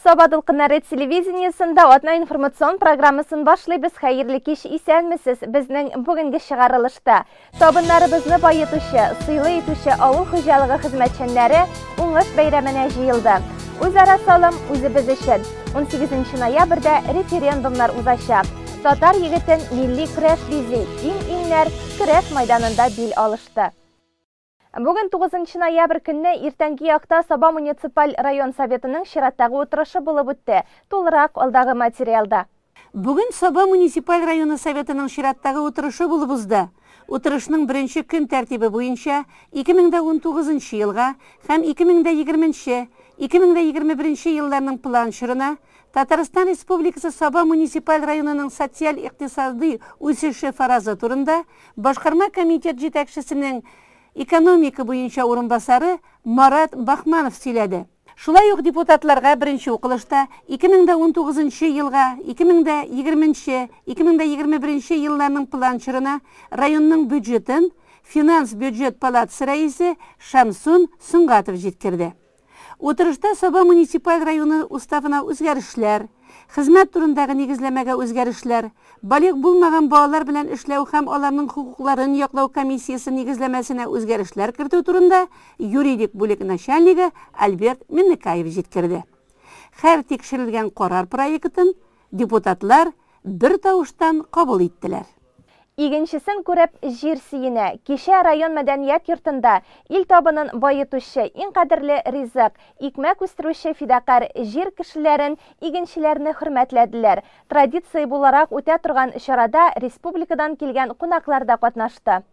Саба дулкыннары телевидениесендә атна информацион программасын башлыйбыз. Хәерле кич, исәнмесез. Безнең бүгенге чыгарылышта табыннарыбызны баетучы, сыйлы итүче авыл хуҗалыгы хезмәтчәннәре уңыш бәйрәменә җыелды. Үзара салым үзебез өчен. 18 ноябрьдә референдумнар узачак. Татар егетен милли көрәш бизи. Иң-иңнәр көрәш майданында бил алышты. Бүген 9 ноябрь көнне иртәнге якта Саба муниципаль район советының чираттагы утырышы булып үтте. Тулырак алдагы материалда. Бүген Саба муниципаль районы советының чираттагы утырышы булып узды. Утырышның беренче көн тәртибе буенча 2019 елга һәм 2020-2021 елларның план чорына Татарстан Республикасы Саба муниципаль районының социаль-икътисади үсеше фаразы турында Башкарма комитет җитәкчесенең экономика буенча урынбасары Марат Бахманов сөйләде. Шулай ук депутатларга беренче укылышта 2019 елга 2020-2021 елларның план чорына районның бюджетын финанс-бюджет палатасы рәисе Шамсун Сөнгатов җиткерде. Утырышта Саба муниципаль районы уставына үзгәрешләр, хезмәт турындагы нигезләмәгә үзгәрешләр, балигъ булмаган балалар белән эшләү һәм аларның хокукларын яклау комиссиясе нигезләмәсенә үзгәрешләр кертү турында юридик бүлек начальнигы Альберт Миннекаев җиткерде. Һәр тикшерелгән карар проектын депутатлар бер тавыштан кабул иттеләр. Игенчесен күреп җир сөенә. Кичә район мәдәният йортында ил табынын баетучы, иң кадерле ризык, икмәк үстерүче фидакарь җир кешеләрен, игенчеләрне хөрмәтләделәр. Традиция буларак үтә торган чарада республикадан килгән кунаклар да катнашты.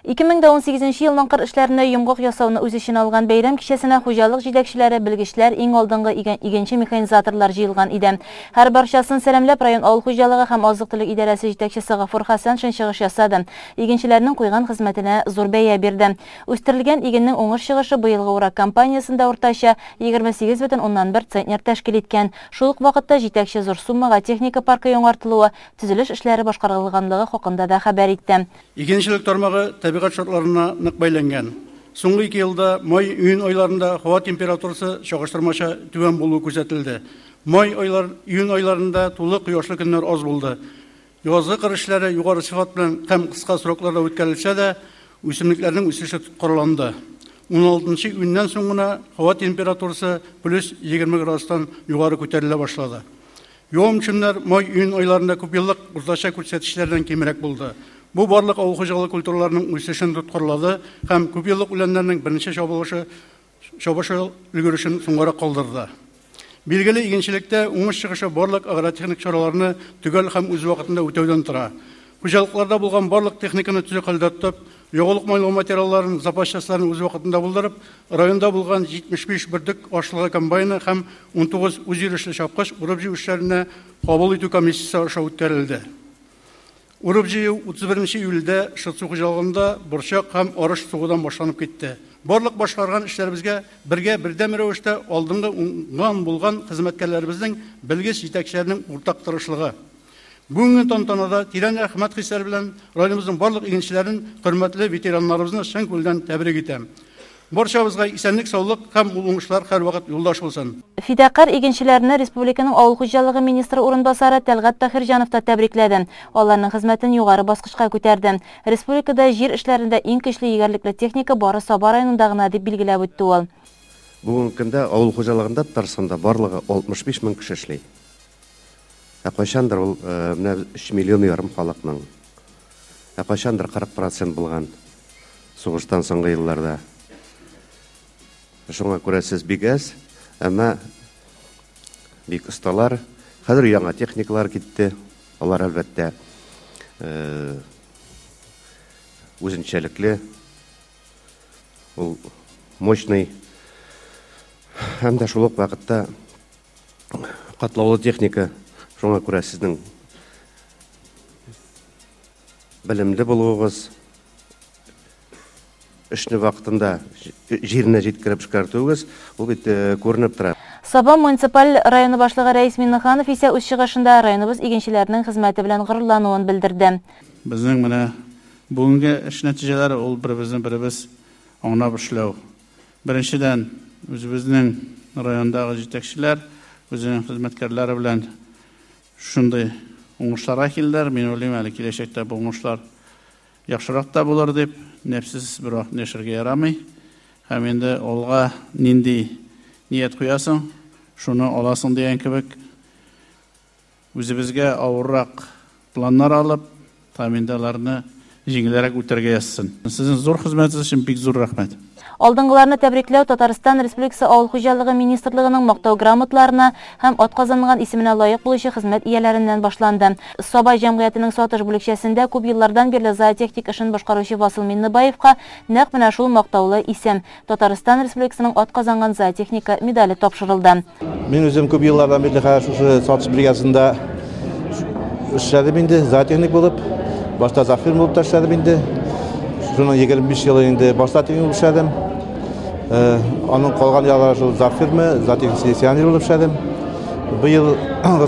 2018 елның кыр эшләренә йомгак ясауны үз эченә алган бәйрәм кичәсенә хуҗалык җитәкчеләре, белгечләр, иң алдынгы игенче механизаторлар җыелган иде. Һәр барчасын сәламләп район авыл хуҗалыгы һәм азык-төлек идарәсе җитәкчесе Гафур Хәсәншин чыгыш ясады. Игенчеләрнең куйган хезмәтенә зур бәя бирде. Үстерелгән игеннең уңыш чыгышы быелгы урак кампаниясендә уртача 28,1 центнер тәшкил иткән. Шул ук вакытта җитәкче зур суммага техника паркы яңартылуы, төзелеш эшләре башкарылганлыгы хакында да хәбәр итте. Игенчелек тармагы табигать шартларына нык бәйләнгән. Соңгы 2 елда май-июнь айларында һава температурасы чагыштырмача түбән булуы күзәтелде. Май-июнь айларында тулы кояшлы көннәр аз булды. Язгы кыр эшләре югары сыйфат белән һәм кыска срокларда үткәрелсә дә, үсемлекләрнең үсеше тоткарланды. 16 июньнән соң гына һава температурасы плюс 20 градустан югары күтәрелә башлады. Явым-төшемнәр май-июнь айларында күпьеллык уртача күрсәткечләрдән кимрәк булды. Бу барлык авыл хуҗалыгы культураларының үсешен тоткарлады һәм күпьеллык үләннәрнең беренче чабышы өлгерешен соңгарак калдырды. Билгеле, игенчелектә уңыш чыгышы барлык агротехник чараларны төгәл һәм үз вакытында үтәүдән тора. Хуҗалыкларда булган барлык техниканы төзек хәлдә тотып, ягулык-майлау материалларын, запас частьларын үз вакытында булдырып, районда булган 75 бөртек ашлыгы комбайны һәм 19 үзйөрешле чапкыч урып-җыю эшләренә кабул итү комиссиясе аша үткәрелде. Урып-җыю 31 июльдә Шытсу хуҗалыгында борчак һәм арыш сугудан башланып китте. Барлык башкарган эшләребезгә бергә бердәм рәвештә алдынгы уңган булган хезмәткәрләребезнең, белгеч җитәкчеләрнең уртак тырышлыгы. Бүгенге тантанада тирән рәхмәт хисләре белән районыбызның барлык игенчеләрен, хөрмәтле ветераннарыбызны чын күңелдән тәбрик итәм. Барчабызга исәнлек, саулык һәм мул уңышлар һәрвакыт юлдаш булсын. Фидакарь игенчеләрне республиканың авыл хуҗалыгы министры урынбасары Тәлгать Таһирҗанов та тәбрикләде. Аларның хезмәтен югары баскычка күтәрде. Республикада җир эшләрендә иң көчле егәрлекле техника бары Саба районында гына дип билгеләп үтте ул. Бүгенге көндә авыл хуҗалыгында Татарстанда барлыгы 65 мең кеше эшли. Ә кайчандыр ул менә 3 миллион ярым халыкның. Ә кайчандыр 40% булган сугыштан соңгы елларда. Шуңа күрә сез бик әз, әмма бик осталар. Хәзер яңа техникалар китте. Алар әлбәттә үзенчәлекле, ул мощный һәм дә шул ук вакытта катлаулы техника. Шуңа күрә сезнең белемле булуыгыз, эшне вакытында җиренә җиткереп эшкәртүегез, ул бит күренеп тора. Саба муниципаль районы башлыгы Рәис Миннеханов исә үз чыгышында районыбыз игенчеләренең хезмәте белән горурлануын белдерде. Безнең менә бүгенге эш нәтиҗәләре ул беребезне беребез аңлап эшләү. Беренчедән, үзебезнең райондагы җитәкчеләр, үзенең хезмәткәрләре белән шундый уңышларга килделәр. Мин уйлыйм, әле киләчәктә бу уңышлар яхшырак та булыр дип, нәфсез бер вакыт яшәргә ярамый. Һәм инде алга нинди ният куясың, шуны аласың дигән кебек, үзебезгә авыррак планнар алып, һәм инде аларны җиңелрәк үтәргә язсын. Сезнең зур хезмәтегез өчен бик зур рәхмәт. Алдынгыларны тәбрикләү Татарстан Республикасы Авыл хуҗалыгы министрлыгының мактау грамоталарына һәм атказанган исеменә лаек булучы хезмәт ияләреннән башланды. Саба җәмгыятенең сатыш бүлекчәсендә күп еллардан бирле зоотехник эшен башкаручы Васыл Миннебаевка нәкъ менә шул мактаулы исем Татарстан Республикасының атказанган зоотехника медале тапшырылды. Мин үзем күп еллардан бирле хәзер шушы сатыш бригадасында эшләдем инде, зоотехник булып, башта завфирма булып та эшләдем инде. Шуның 25 елы инде башта техник булып эшләдем. Аның калган еллары шул завфирма, зоотехник селекционер булып эшләдем. Быел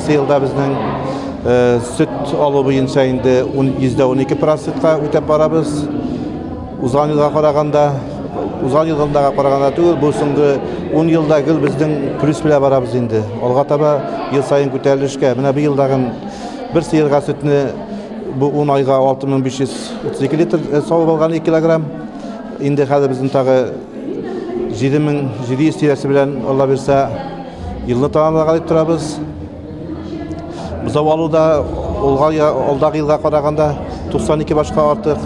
елда безнең сөт алу буенча инде 12% үтәп барабыз. Узган елга караганда, узган елдагы караганда түгел, бу соңгы 10 елда гел безнең плюс белән барабыз инде. Алга таба ел саен күтәрелешкә. Менә бу елдагы бер сыерга сөтне бу 10 айга 6532 литр савып алган 2 килограмм. Инде хәзер безнең тагы 7700 тирәсе белән Алла бирсә елны тәмамларга дип торабыз. Бозау алуда алдагы елга караганда 92 башка артык,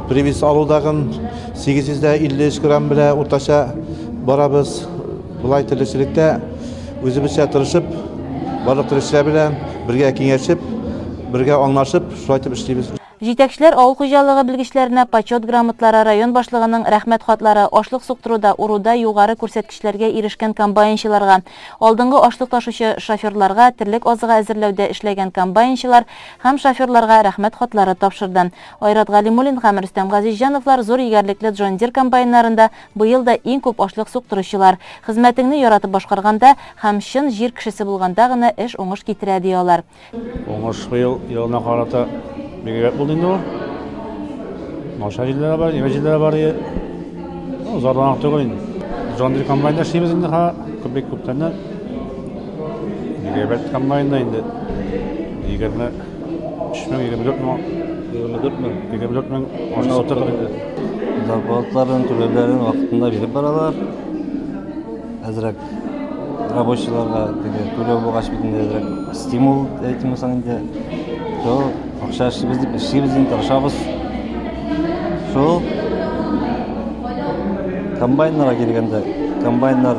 привиз алудагын 853 грамм белән уртача барабыз. Булай терлекчелектә үзебезчә тырышып, барлык терлекчеләр белән бергә киңәшеп, бергә аңлашып, шулай итеп эшлибез. Җитәкчеләр авыл хуҗалыгы белгечләренә почет грамотлары, район башлыгының рәхмәт хатлары, ашлык суктыруда, уруда югары күрсәткечләргә ирешкән комбайнчыларга, алдынгы ашлык ташучы шоферларга, терлек азыгы әзерләүдә эшләгән комбайнчылар һәм шоферларга рәхмәт хатлары тапшырды. Айрат Галимуллин һәм Рөстәм Газизҗановлар зур егәрлекле Джон Дир комбайннарында быел да иң күп ашлык суктыручылар. Хезмәтеңне яратып башкарганда һәм чын җир кешесе булганда гына эш уңыш китерә, ди алар. Уңыш быел елына карата бигрәк булды инде ул. Начар җилләр бар, әйбәт җилләр бар. Зарланып түгел инде. Джон Дир комбайнда эшлибез инде, ха, бик күптәннән. Бик әйбәт комбайнда инде. 23 мең, 24 мең, 24 мең, 24 мең ашлык суктырдык инде. Зарплаталарын, түләүләрен вакытында биреп баралар. Әзрәк рабочийларга теге түләү булгач бит инде әзрәк стимул әйтим булсаң инде. Шул акча эшлибез дип эшлибез инде, тырышабыз. Шул комбайннарга килгәндә, комбайннар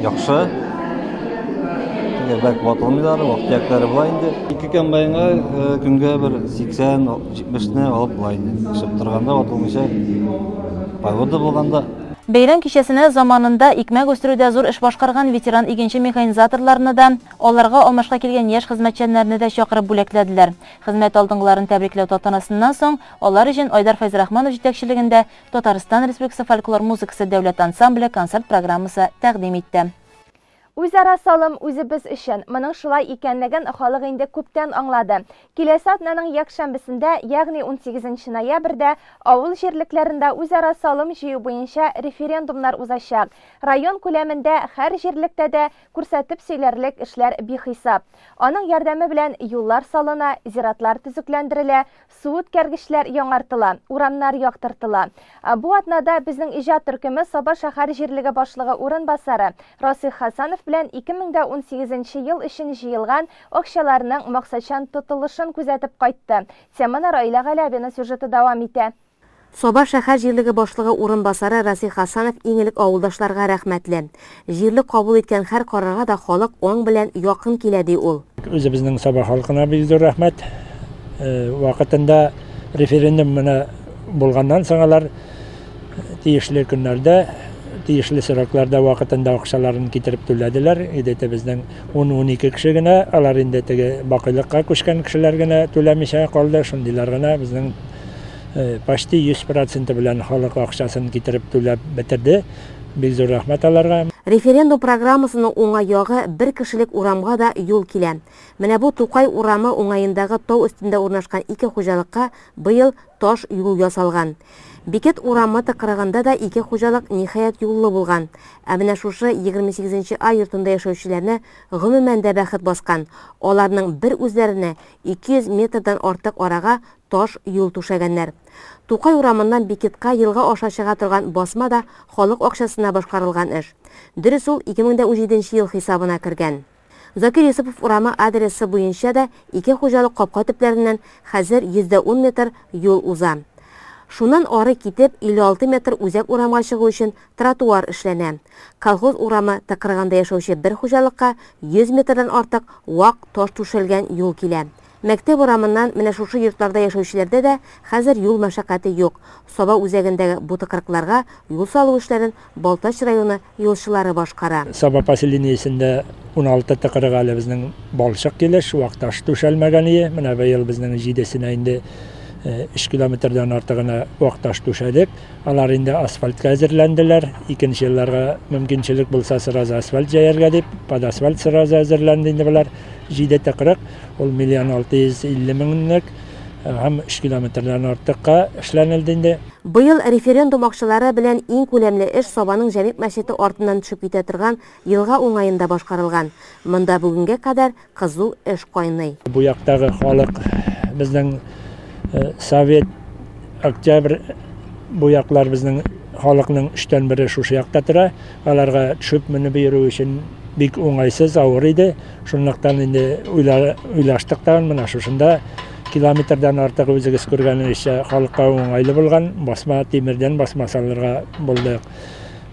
яхшы. Теге бәк ватылмыйлар, вак-төякләре була инде. Ике комбайнга көнгә бер 80-70-не алып була инде. Эшләп торганда ватылмыйча, погода булганда. Бәйрәм кичәсенә заманында икмәк үстерүдә зур эш башкарган ветеран игенче механизаторларны да, аларга алмашка килгән яшь хезмәтчәннәрне дә чакырып бүләкләделәр. Хезмәт алдынгыларын тәбрикләү тантанасыннан соң алар өчен Айдар Фәйзрахманов җитәкчелегендә Татарстан Республикасы фольклор музыкасы дәүләт ансамбле концерт программасы тәкъдим итте. Үзара салым үзебез өчен. Моның шулай икәнлеген халык инде күптән аңлады. Киләсе атнаның якшәмбесендә, ягъни 18 ноябрьдә авыл җирлекләрендә үзара салым җыю буенча референдумнар узачак. Район күләмендә һәр җирлектә дә күрсәтеп сөйләрлек эшләр бихисап. Аның ярдәме белән юллар салына, зиратлар төзекләндерелә, су үткәргечләр яңартыла, урамнар яктыртыла. Бу атнада безнең иҗат төркеме Саба шәһәр җирлеге башлыгы урынбасары Расих Хасанов белән 2018 ел өчен җыелган акчаларның максатчан тотылышын күзәтеп кайтты. Теманы Раиля Галәвина сюжеты дәвам итә. Саба шәһәр җирлеге башлыгы урынбасары Расих Хасанов иң элек авылдашларга рәхмәтле. Җирлек кабул иткән һәр карарга да халык аң белән якын килә, ди ул. Үзебезнең Саба халкына бик зур рәхмәт. Вакытында референдум менә булганнан соң алар тиешле көннәрдә, тиешле срокларда вакытында акчаларын китереп түләделәр. Әдәттә безнең 10-12 кеше генә, алар инде теге бакыйлыкка күчкән кешеләр генә түләмичә калды. Шундыйлар гына безнең почти 100% белән халык акчасын китереп түләп бетерде. Бик зур рәхмәт аларга. Референдум программасының уңай ягы бер кешелек урамга да юл килә. Менә бу Тукай урамы уңаендагы тау өстендә урнашкан ике хуҗалыкка быел таш юл ясалган. Бикет урамы тыкрыгында да ике хуҗалык ниһаять юллы булган. Ә менә шушы 28 нче А йортында яшәүчеләрне гомумән дә бәхет баскан. Аларның бер үзләренә 200 метрдан артык арага таш юл түшәгәннәр. Тукай урамыннан Бикетка елга аша чыга торган басма да халык акчасына башкарылган эш. Дөрес, ул 2017 нче ел хисабына кергән. Закир Йосыпов урамы адресы буенча да ике хуҗалык капка төпләреннән хәзер 110 метр юл уза. Шуннан ары китеп, 56 метр үзәк урамга чыгу өчен тротуар эшләнә. Колхоз урамы тыкрыгында яшәүче бер хуҗалыкка 100 метрдан артык вак таш түшәлгән юл килә. Мәктәп урамыннан менә шушы йортларда яшәүчеләрдә дә хәзер юл мәшәкате юк. Саба үзәгендәге бу тыкрыкларга юл салу эшләрен Балтач районы юлчылары башкара. Саба поселениесендә 16 тыкрык әле безнең балчык килеш, вак таш түшәлмәгән ие. Менә быел безнең җидесенә инде 3 километрдан артыгына вак таш түшәдек. Алар инде асфальтка әзерләнделәр. Икенче елларга мөмкинчелек булса сразу асфальт җәяргә дип, под асфальт сразу әзерләнде инде болар. Җиде тыкрык, ул миллион 650 меңлек һәм 3 километрдан артыкка эшләнелде инде. Быел референдум акчалары белән иң күләмле эш Сабаның Җәмигъ мәчете артыннан төшеп китә торган елга уңаенда башкарылган. Монда бүгенгә кадәр кызу эш кайный. Бу яктагы халык безнең Совет, Октябрь бу яклар безнең халыкның өчтән бере шушы якта тора. Аларга төшеп менеп йөрү өчен бик уңайсыз, авыр иде. Шунлыктан инде уйлаштык тагын менә шушында километрдан артык үзегез күргәнегезчә халыкка уңайлы булган басма, тимердән басма салырга булдык.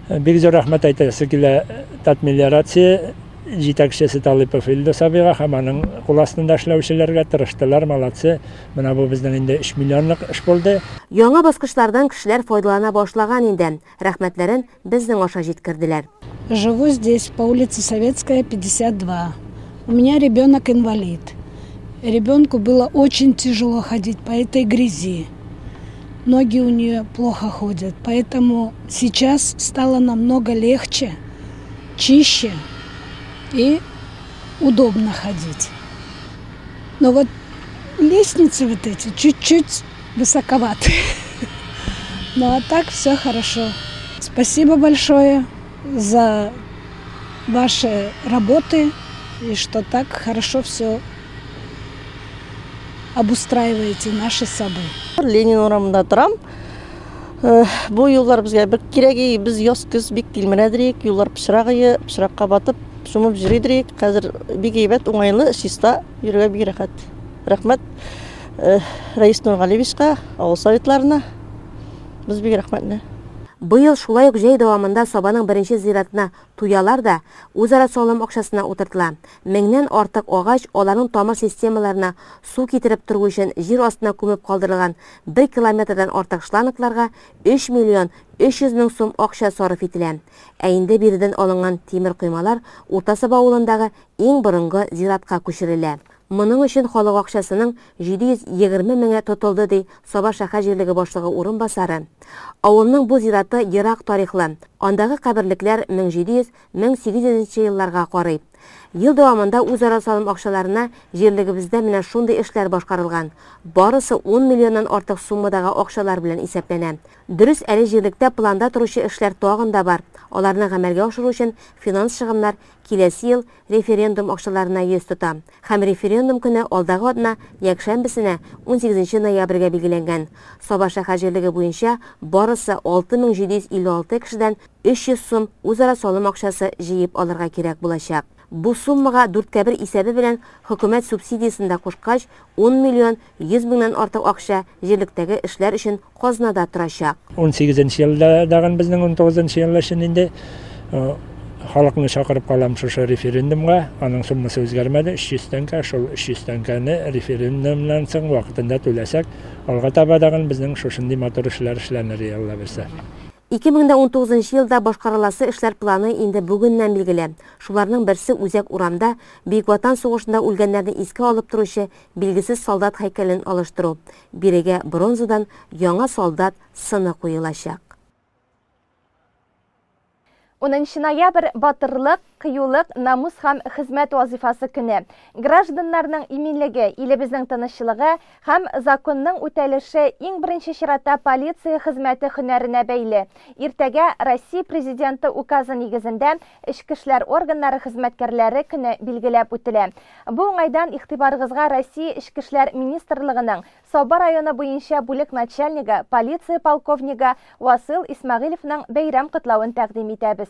Бик зур рәхмәт әйтәсе килә Татмелиорация җитәкчесе Талипов Илдус абыйга һәм аның кул астында эшләүчеләргә, тырыштылар, молодцы. Менә бу безнең инде 3 миллионлык эш булды. Яңа баскычлардан кешеләр файдалана башлаган инде. Рәхмәтләрен безнең аша җиткерделәр. Живу здесь по улице Советская, 52. У меня ребенок инвалид. Ребенку было очень тяжело ходить по этой грязи. Ноги у нее плохо ходят, поэтому сейчас стало намного легче, чище и удобно ходить. Но вот лестницы вот эти чуть-чуть высоковаты. Ну а так все хорошо. Спасибо большое за ваши работы и что так хорошо все обустраиваете наши сады. Ленин урамында торам. Бу юллар безгә бик кирәк. Без яз көз бик тилмерәдерик, юллар пычрак, пычракка батып, чумып йөридерик. Хәзер бик әйбәт, уңайлы, чиста, йөрергә бик рәхәт. Рәхмәт Рәис Нургалиевичка, авыл советларына. Без бик рәхмәтле. Быел шулай ук җәй дәвамында Сабаның беренче зиратына туялар да үзара салым акчасына утыртыла. Меңнән артык агач аларның тамыр системаларына су китереп тору өчен җир астына күмеп калдырылган бер километрдан артык шлангларга 3 миллион 300 мең сум акча сарыф ителә. Ә инде биредән алынган тимер коймалар Урта Саба авылындагы иң борынгы зиратка күчерелә. Моның өчен халык акчасының 720 меңе тотылды, ди Саба шәһәр җирлеге башлыгы урынбасары. Авылның бу зираты ерак тарихлы. Андагы каберлекләр 1700-1800 нче елларга карый. Ел дәвамында үзара салым акчаларына җирлегебездә менә шундый эшләр башкарылган. Барысы 10 миллионнан артык суммадагы акчалар белән исәпләнә. Дөрес, әле җирлектә планда торучы эшләр тагын да бар. Аларны гамәлгә ашыру өчен финанс чыгымнар киләсе ел референдум акчаларына йөз тота. Һәм референдум көне алдагы атна якшәмбесенә, унсигезенче ноябрьгә билгеләнгән. Саба шәһәр җирлеге буенча барысы 6756 кешедән 300 сум үзара салым акчасы җыеп алырга кирәк булачак. Бу суммага дүрткә бер исәбе белән хөкүмәт субсидиясен дә кушкач, 10 миллион 100 меңнән артык акча җирлектәге эшләр өчен казнада торачак. Унсигезенче елда дагын безнең унтугызынчы ел өчен инде халыкны чакырып калам шушы референдумга. Аның суммасы үзгәрмәде, 300 тәңкә. Шул 300 тәңкәне референдумнан соң вакытында түләсәк, алга таба дагын безнең шушындый матур эшләр эшләнер, Алла бирсә. 2019 елда башкарыласы эшләр планы инде бүгеннән билгеле. Шуларның берсе үзәк урамда Бөек Ватан сугышында үлгәннәрне искә алып торучы билгесез солдат һәйкәлен алыштыру. Бирегә бронзадан яңа солдат сыны куелачак. 10 ноябрь батырлык, кыюлык, намус һәм хезмәт вазифасы көне. Гражданнарның иминлеге, илебезнең тынычлыгы һәм законның үтәлеше иң беренче чиратта полиция хезмәте һөнәренә бәйле. Иртәгә Россия Президенты указы нигезендә Эчке эшләр органнары хезмәткәрләре көне билгеләп үтелә. Бу уңайдан игътибарыгызга Россия Эчке эшләр министрлыгының Саба районы буенча бүлек начальнигы, полиция полковнигы Васил Исмәгыйлевның бәйрәм котлавын тәкъдим итәбез.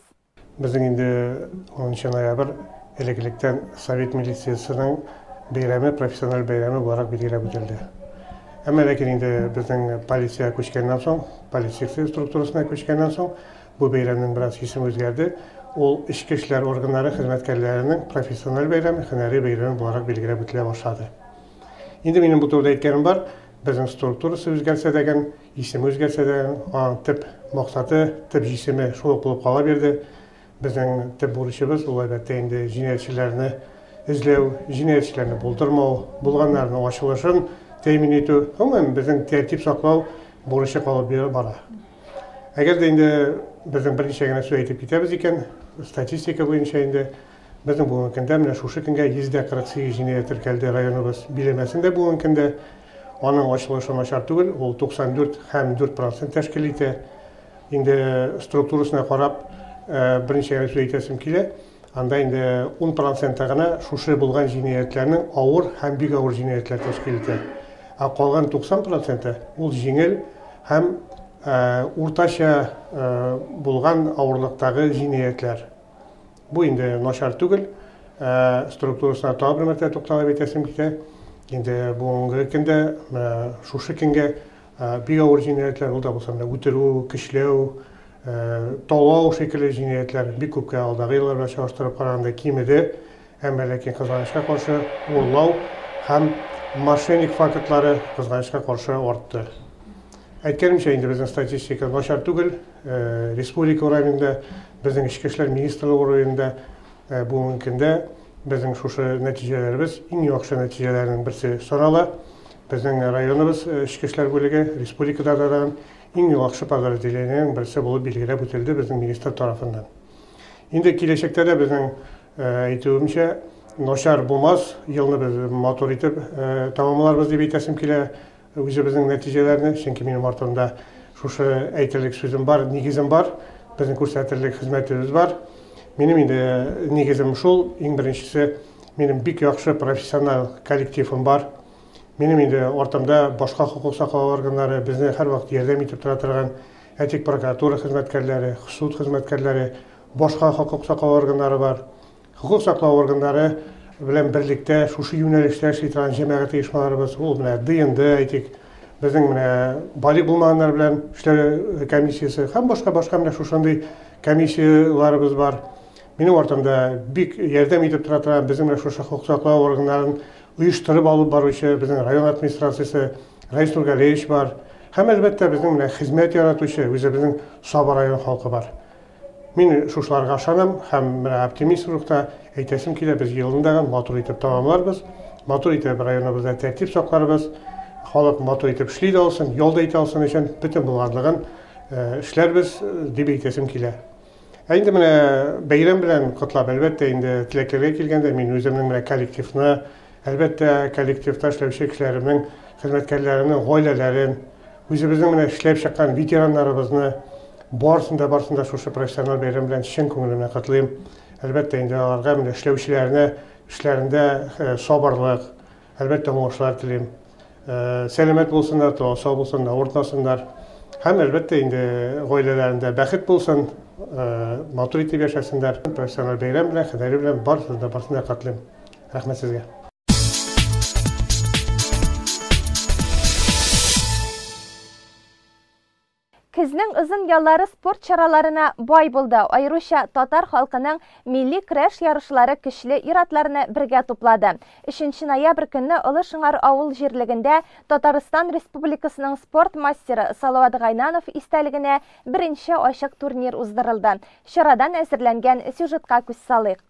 Безнең инде 10 ноябрь элек-электән совет милициясенең бәйрәме, профессиональ бәйрәме буларак билгеләп үтелде. Әмма ләкин инде безнең полиция күчкәннән соң, полиция структурасына күчкәннән соң, бу бәйрәмнең бераз исеме үзгәрде. Ул эчке эшләр органнары хезмәткәрләренең профессиональ бәйрәме, һөнәри бәйрәме буларак билгеләп үтелә башлады. Инде минем бу турыда әйткәнем бар, безнең структурасы үзгәрсә дә, исеме үзгәрсә дә, аның төп максаты, төп җисеме шул ук булып кала бирде. Безнең төп бурычыбыз ул әлбәттә инде җинаятьчеләрне эзләү, җинаятьчеләрне булдырмау, булганнарның ачылышын тәэмин итү, гомумән безнең тәртип саклау бурычы калып бара. Әгәр дә инде безнең берничә генә сүз әйтеп китәбез икән, статистика буенча инде безнең бүгенге көндә менә шушы көнгә 148 җинаять теркәлде районыбыз биләмәсендә бүгенге көндә. Аның ачылышы начар түгел, ул 94,4% тәшкил итә. Инде структурасына карап, берничә генә сүз әйтәсем килә. Анда инде 10% гына шушы булган җинаятьләрнең авыр һәм бик авыр җинаятьләр тәшкил итә. Ә калган 90% ул җиңел һәм уртача булган авырлыктагы җинаятьләр. Бу инде начар түгел. Структурасына тагы бер мәртәбә тукталып әйтәсем килә. Инде бүгенге көндә шушы көнгә бик авыр җинаятьләр, ул да булса менә үтерү, көчләү, талау шикелле җинаятьләр бик күпкә алдагы еллар белән чагыштырып караганда кимеде. Әмма ләкин кызганычка каршы урлау һәм мошенник фактлары кызганычка каршы артты. Әйткәнемчә, инде безнең статистика начар түгел. Республика уровеньда, безнең Эчке эшләр министрлыгы уровеньда бүгенге көндә безнең шушы нәтиҗәләребез иң яхшы нәтиҗәләрнең берсе санала. Безнең районыбыз Эчке эшләр бүлеге республикада да иң яхшы подразделениенең берсе булып билгеләп үтелде безнең министр тарафыннан. Инде киләчәктә дә безнең әйтүемчә начар булмас, елны без матур итеп тәмамларбыз дип әйтәсем килә үзебезнең нәтиҗәләрне, чөнки минем артымда шушы әйтерлек сүзем бар, нигезем бар, безнең күрсәтерлек хезмәтебез бар. Минем инде нигезем шул, иң беренчесе, минем бик яхшы профессиональ коллективым бар. Минем инде артымда башка хокук саклау органнары безне һәрвакыт ярдәм итеп тора торган әйтик прокуратура хезмәткәрләре, суд хезмәткәрләре, башка хокук саклау органнары бар. Хокук саклау органнары белән берлектә шушы юнәлештә эшли торган җәмәгать оешмаларыбыз, ул менә ДНД әйтик, безнең менә балигъ булмаганнар белән эшләү комиссиясе һәм башка-башка менә шушындый комиссияләребез бар. Минем артымда бик ярдәм итеп тора торган безнең менә шушы хокук саклау органнарын оештырып алып баручы безнең район администрациясе Раис Нургалиевич бар. Һәм әлбәттә безнең менә хезмәт яратучы үзебезнең Саба район халкы бар. Мин шушыларга ышанам һәм менә оптимист рухта әйтәсем килә, без елны да матур итеп тәмамларбыз, матур итеп районыбызда тәртип сакларбыз, халык матур итеп эшли дә алсын, ял да итә алсын өчен бөтен булганлыгын эшләрбез дип әйтәсем килә. Ә инде менә бәйрәм белән котлап, әлбәттә, инде теләкләргә килгәндә, мин үземнең менә коллективны, әлбәттә, коллективта эшләүче кешеләремнең, хезмәткәрләремнең гаиләләрен, үзебезнең менә эшләп чыккан ветераннарыбызны барысын да шушы профессиональ бәйрәм белән чын күңелемнән котлыйм. Әлбәттә, инде аларга менә эшләүчеләренә, эшләрендә сабырлык, әлбәттә, уңышлар телим. Сәламәт булсыннар, сау булсыннар, авыртмасыннар. Һәм әлбәттә инде гаиләләрендә бәхет булсын, матур итеп яшәсеннәр. Профессиональ бәйрәм белән, һөнәри белән барысын да котлыйм. Рәхмәт сезгә. Көзнең озын яллары спорт чараларына бай булды. Аеруча татар халкының милли көрәш ярышлары көчле ир-атларны бергә туплады. 3 ноябрь көнне Олы Шыңар авыл җирлегендә Татарстан Республикасының спорт мастеры Салават Гайнанов истәлегенә беренче ачык турнир уздырылды. Чарадан әзерләнгән сюжетка күз салыйк.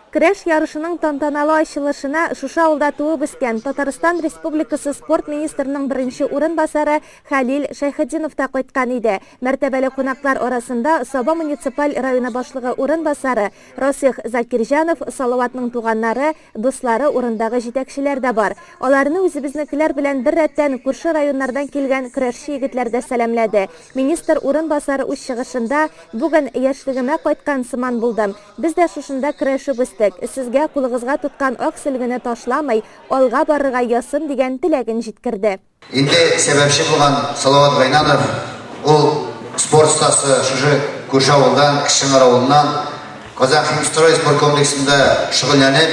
Көрәш ярышының тантаналы ачылышына шушы авылда туып үскән Татарстан Республикасы спорт министрының беренче урынбасары Хәлил Шәйхетдинов та кайткан иде. Мәртәбәле кунаклар арасында Саба муниципаль районы башлыгы урынбасары Расих Закирҗанов, Салаватның туганнары, дуслары, урындагы җитәкчеләр дә бар. Аларны үзебезнекеләр белән бер рәттән күрше районнардан килгән көрәшче егетләр дә сәламләде. Министр урынбасары үз чыгышында: "Бүген яшьлегемә кайткан сыман булдым. Без дә шушында көрәшеп үстек. Сезгә кулыгызга тоткан ак сөлгене ташламый, алга барырга язсын", дигән теләген җиткерде. Инде сәбәпче булган Салават Гайнанов, ул спорт остасы, шушы күрше авылдан, Кече Шыңар авылыннан, Казан Химстрой спорт комплексында шөгыльләнеп,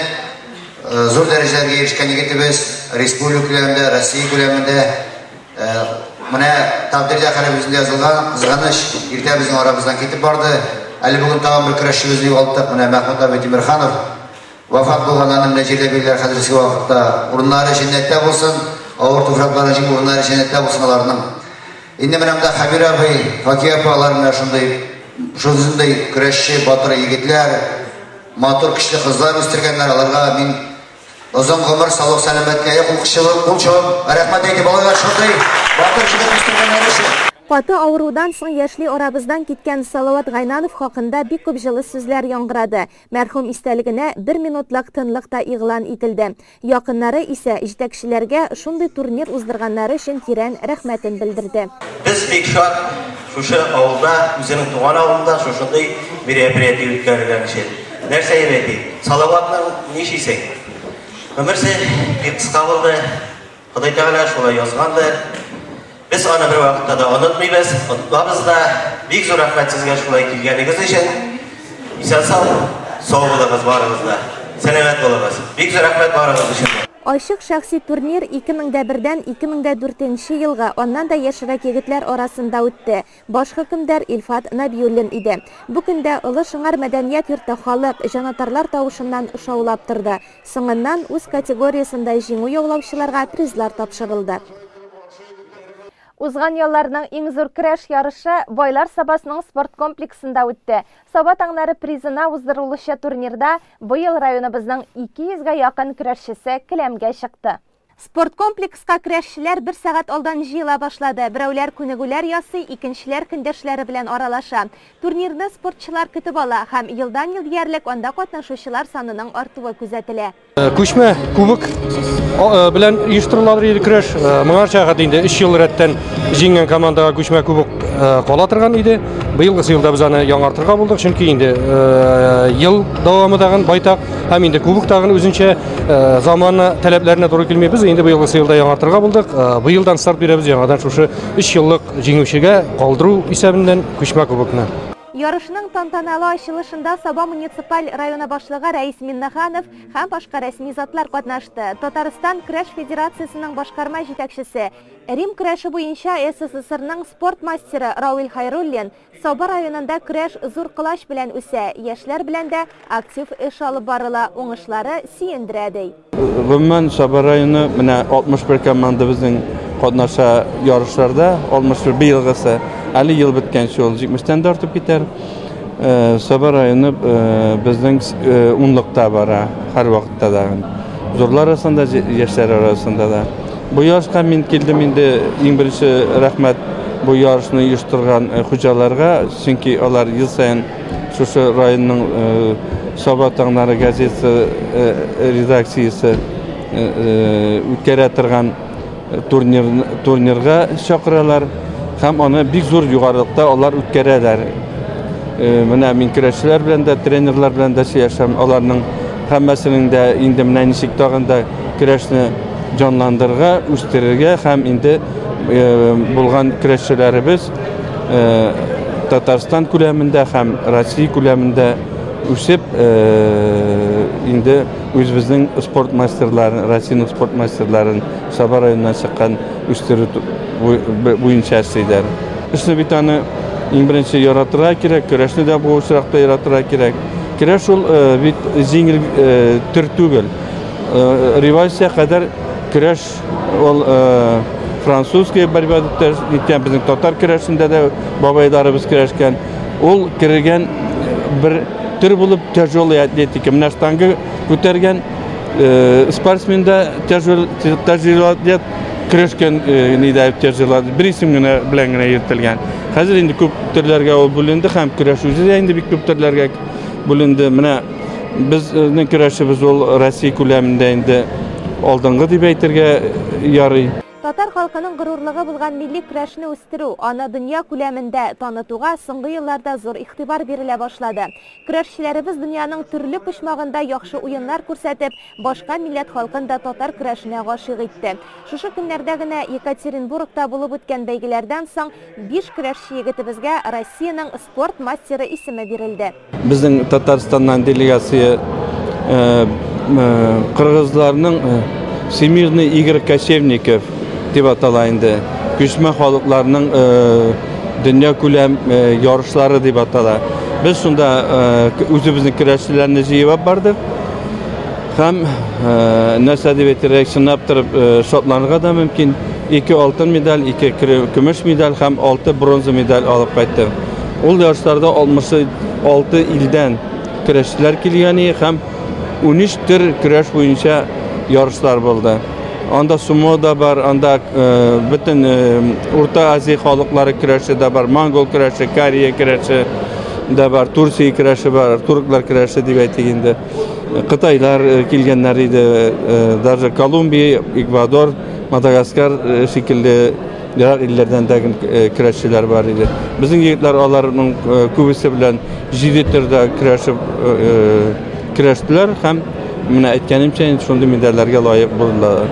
зур дәрәҗәләргә ирешкән егетебез, республика күләмендә, Россия күләмендә. Менә тәкъдирдә хәребезендә язылган, кызганыч, иртә безнең арабыздан китеп барды. Әле бүген тагын бер көрәшчебезне югалттык, менә Мәхмүт абый Тимерханов вафат булган, аны менә җирләп йөриләр хәзерге вакытта. Урыннары җәннәттә булсын, авыр туфраклары җиң, урыннары җәннәттә булсын аларның. Инде менә монда Хәбир абый, Факия апа, алар менә шундый, шундый көрәшче, батыр егетләр, матур көчле кызлар үстергәннәр. Аларга мин озын гомер, саулык, сәламәтлек, кул чабып, рәхмәт әйтеп, аларга шундый батыр егет үстергәннәр өчен. Каты авырудан соң яшьли арабыздан киткән Салават Гайнанов хакында бик күп җылы сүзләр яңгырады. Мәрхүм истәлегенә бер минутлык тынлык та игълан ителде. Якыннары исә җитәкчеләргә шундый турнир уздырганнары өчен тирән рәхмәтен белдерде. Без бик шат шушы авылда, үзенең туган авылында шушындый мероприятие үткәрелгән өчен. Нәрсә әйтим? Салаватның ничисең? Гомерсе бик кыска булды. Ходай Тәгалә шулай язгандыр. Без аны бер вакытта да онытмыйбыз, онытмабыз да. Бик зур рәхмәт сезгә шулай килгәнегез өчен. Исән-сау, сау булыгыз барыгыз да. Сәламәт булыгыз. Бик зур рәхмәт барыгыз өчен. Ачык шәхси турнир 2001-дән 2004 елга, аннан да яшьрәк егетләр арасында үтте. Баш хөкемдар Илфат Набиуллин иде. Бу көндә Олы Шыңар мәдәният йорты халык, җанатарлар тавышыннан шаулап торды. Соңыннан үз категориясендә җиңү яулаучыларга призлар тапшырылды. Узган елларның иң зур көрәш ярышы Байлар Сабасының спорт комплексында үтте. Саба таңнары призына уздырылучы турнирда быел районыбызның 200гә якын көрәшчесе келәмгә чыкты. Спорт комплекска көрәшчеләр бер сәгать алдан җыела башлады. Берәүләр күнегүләр ясый, икенчеләр көндәшләре белән аралаша. Турнирны спортчылар көтеп ала һәм елдан-ел диярлек анда катнашучылар санының артуы күзәтелә. Күчмә кубок белән оештырыла иде көрәш. Моңарча хәтта инде 3 ел рәттән җиңгән командага күчмә кубок кала торган иде. Быелгы елда без аны яңартырга булдык, чөнки инде ел дәвамы тагын байтак һәм инде кубок тагын үзенчә замана таләпләренә туры килми. Без инде быелгы елда яңартырга булдык. Быелдан старт бирәбез яңадан шушы 3 еллык җиңүчегә калдыру исәбеннән күчмә кубокны. Ярышның тантаналы ачылышында Саба муниципаль районы башлыгы Рәис Миннаханов һәм башка рәсми затлар катнашты. Татарстан көрәш федерациясенең башкарма җитәкчесе, Рим көрәше буенча СССРның спорт мастеры Равил Хайруллин Саба районында көрәш зур колач белән үсә, яшьләр белән дә актив эш алып барыла, уңышлары сөендерә ди. Гомумән Саба районы менә 61 команда безнең катнаша ярышларда, 61 быелгысы, әле ел беткәнче ул 70-тән дә артып китәр. Саба районы безнең унлыкта бара һәр вакытта да. Зурлар арасында, яшьләр арасында да. Бу ярышка мин килдем инде, иң беренче рәхмәт бу ярышны оештырган хуҗаларга, чөнки алар ел саен шушы районның Саба таңнары газетасы редакциясе үткәрә торган турнирга чакыралар һәм аны бик зур югарылыкта алар үткәрәләр. Менә мин көрәшчеләр белән дә, тренерлар белән дә сөйләшәм. Аларның һәммәсенең дә инде менә ничек тагын да көрәшне җанландырырга, үстерергә һәм инде булган көрәшчеләребез Татарстан күләмендә һәм Россия күләмендә үсеп, инде үзебезнең спорт мастерларын, Россиянең спорт мастерларын Саба районыннан чыккан үстерү буенча эшлиләр. Эшне бит аны иң беренче яратырга кирәк, көрәшне дә бу очракта яратырга кирәк. Көрәш ул бит җиңел төр түгел. Революция кадәр көрәш ул французская борьба дип әйткән, безнең татар көрәшендә дә бабайларыбыз көрәшкән. Ул кергән бер төр булып тяжелая атлетика. Менә штанга күтәргән спортсмен да тяжелый атлет, көрәшкән нидә тяжелый атлет, бер исем генә белән генә йөртелгән. Хәзер инде күп төрләргә ул бүленде һәм көрәш үзе дә инде бик күп төрләргә бүленде. Менә безнең көрәшебез ул Россия күләмендә инде алдынгы дип әйтергә ярый. Татар халкының горурлыгы булган милли көрәшне үстерү, аны дөнья күләмендә танытуга соңгы елларда зур игътибар бирелә башлады. Көрәшчеләребез дөньяның төрле почмагында яхшы уеннар күрсәтеп, башка милләт халкын да татар көрәшенә гашыйк итте. Шушы көннәрдә генә Екатеринбургта булып үткән бәйгеләрдән соң 5 көрәшче егетебезгә Россиянең спорт мастеры исеме бирелде. Безнең Татарстаннан делегация кыргызларның Всемирный игры кочевников дип атала инде. Күчмә халыкларның дөнья күләм ярышлары дип атала. Без шунда үзебезнең көрәшчеләрне җыеп бардык. Һәм нәрсә дип әйтергә, чынлап торып шатланырга да мөмкин. 2 алтын медаль, 2 көмеш медаль һәм 6 бронза медаль алып кайттык. Ул ярышларда 66 илдән көрәшчеләр килгән һәм 13 төр көрәш буенча ярышлар булды. Анда сумо да бар, анда бөтен Урта Азия халыклары көрәше дә бар, монгол көрәше, Корея көрәше дә бар, Турция көрәше бар, турклар көрәше дип әйтик инде. Кытайлар килгәннәр иде, даже Колумбия, Эквадор, Мадагаскар шикелле ерак илләрдән дә көрәшчеләр бар иде. Безнең егетләр аларның күбесе белән 7 төрдә көрәшеп көрәштеләр һәм менә әйткәнемчә, шундый медальләргә лаек булдылар.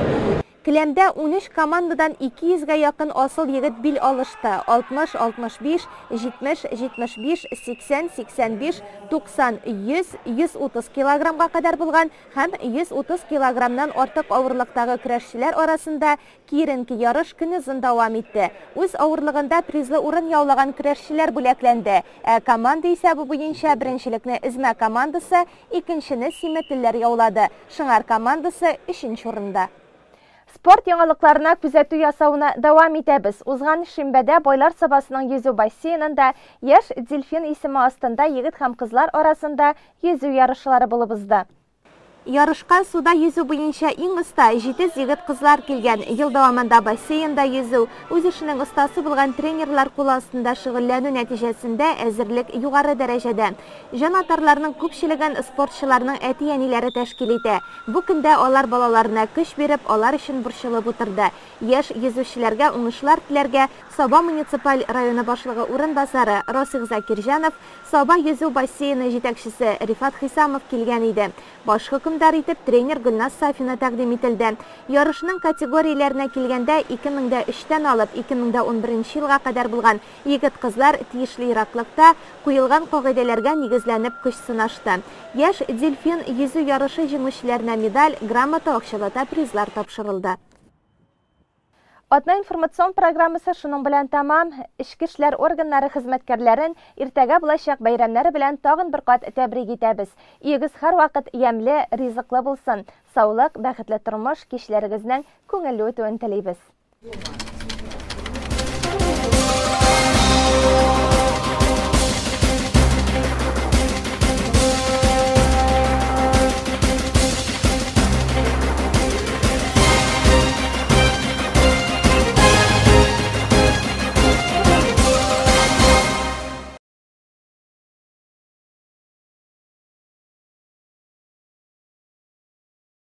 Келәмдә 13 командадан 200гә якын асыл егет бил алышты. 60, 65, 70, 75, 80, 85, 90, 100, 130 килограммга кадәр булган һәм 130 килограммнан артык авырлыктагы көрәшчеләр арасында киеренке ярыш көне озын дәвам итте. Үз авырлыгында призлы урын яулаган көрәшчеләр бүләкләнде. Ә команда исәбе буенча беренчелекне Эзмә командасы, икенчене Симетлеләр яулады. Шыңар командасы өченче урында. Спорт яңалыкларына күзәтү ясауны дәвам итәбез. Узган шимбәдә Байлар Сабасының йөзү бассейнында Яшь дельфин исеме астында егет һәм кызлар арасында йөзү ярышлары булып узды. Ярышка суда йөзү буенча иң оста җитез егет кызлар килгән. Ел дәвамында бассейнда йөзү, үз эшенең остасы булган тренерлар кул астында шөгыльләнү нәтиҗәсендә әзерлек югары дәрәҗәдә. Җанатарларның күпчелеген спортчыларның әти-әниләре тәшкил итә. Бу көндә алар балаларына көч биреп, алар өчен борчылып утырды. Яшь йөзүчеләргә уңышлар теләргә Саба муниципаль районы башлыгы урынбасары Расих Закирҗанов, Саба йөзү бассейны җитәкчесе Рифат Хисамов килгән иде. Баш хөкемдар итеп тренер Гөлназ Сафина тәкъдим ителде. Ярышның категорияләренә килгәндә 2003-тән алып 2011 елга кадәр булган егет-кызлар тиешле ераклыкта куелган кагыйдәләргә нигезләнеп көч сынашты. Яшь дельфин йөзү ярышы җиңүчеләренә медаль, грамота, акчалата призлар тапшырылды. Атна информацион программасы шуның белән тәмам. Эчке эшләр органнары хезмәткәрләрен иртәгә булачак бәйрәмнәре белән тагын бер кат тәбрик итәбез. Өегез һәрвакыт ямьле, ризыклы булсын. Саулык, бәхетле тормыш, кичләрегезнең күңелле үтүен телибез.